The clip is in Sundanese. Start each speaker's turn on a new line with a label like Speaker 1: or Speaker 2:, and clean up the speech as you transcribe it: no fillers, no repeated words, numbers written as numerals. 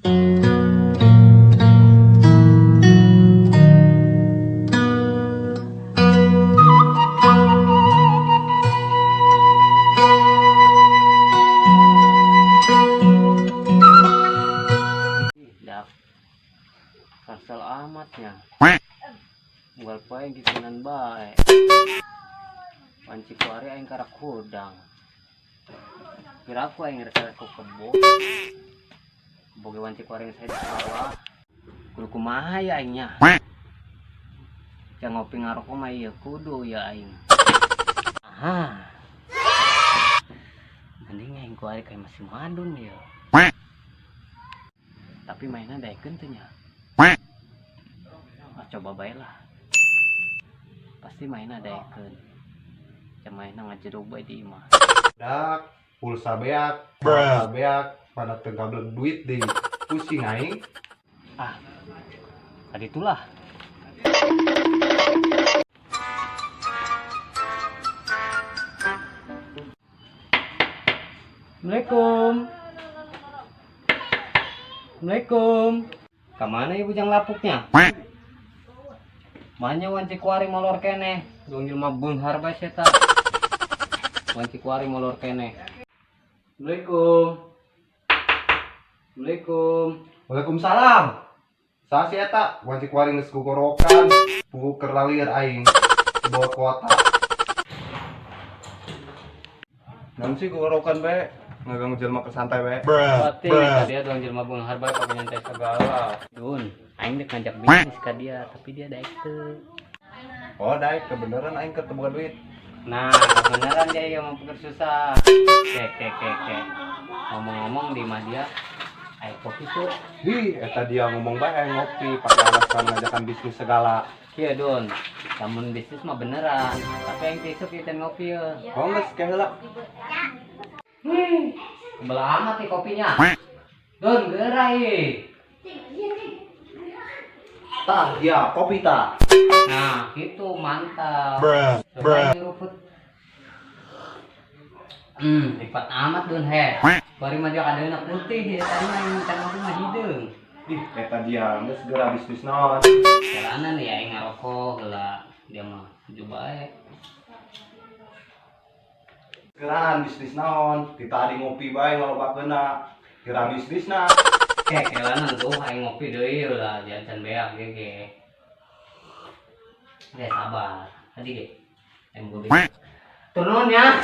Speaker 1: Dah. Kesel amatnya. Unggal poe gitunan bae. Wanci kuari aing karak hudang. Piraku aing rek ku kebo. Kebo ge wanci kuari saya di sawah. Kudu kumaha ya aingnya? Jangan ngopi ngarokok mah ieu kudu ya aing. Aha. Mending aing kuari kayak masih madun ya. Tapi mainnya daekeun teu nya? Ah, coba bae lah. Pasti mainnya daekeun. Jam mainnya ngajedog bae di imah.
Speaker 2: Dak, pulsa beak, pulsa beak, pada teu gablek duit deui. Pusing aing.
Speaker 1: Ah, tadi itulah. Assalamualaikum. Assalamualaikum. Kemana ibu jang lapuknya? Mana wanci kuari molor keneh? Duang jelema beunghar bae sia ta. Wanci kuari molor keneh. Assalamualaikum. Assalamualaikum.
Speaker 2: Waalaikumsalam. Saha si eta? Wanci kuari geus gogorokan, puguh keur lalieur aing. Bawa kuota. Naon sih gogorokan bae? Ngaganggu jelema keur santai bae.
Speaker 1: Pati, dia duang jelema beunghar bae pake nyantai segala. Dun, aing dek ngajak bisnis ka dia, tapi dia daek teu.
Speaker 2: Oh, daek kebenaran aing keur teu boga duit.
Speaker 1: Nah, kebenaran dia yang mau pikir susah. Kek, kek, kek, kek. Ngomong-ngomong di mah dia, air kopi tuh.
Speaker 2: Hi, eta dia ngomong bae ngopi pakai alasan ngajakan bisnis segala.
Speaker 1: Iya Dun, lamun bisnis mah beneran. Tapi yang besok kita ngopi ya.
Speaker 2: Oh, geus ke heula.
Speaker 1: Kebel amat nih kopinya. Dun, geura ih.
Speaker 2: Tah, ya kopi tah.
Speaker 1: Nah, gitu mantap. Coba nyeruput. Nikmat amat Dun he. Bari mah dia kadeuna putih ya, tadi mah yang minta ngopi mah hideung.
Speaker 2: Ih, eta dia geus geura bisnis naon.
Speaker 1: Jalanan ya aing ngarokok heula. Dia mah tuju bae.
Speaker 2: Geraan bisnis naon? Ti tadi ngopi bae ngalobakeunna. Kira bisnisna.
Speaker 1: Kek, jalanan tuh aing ngopi deui heula, jangan can beak ge ge. Oke, sabar. Tadi ge. Aing boga. Turun ya.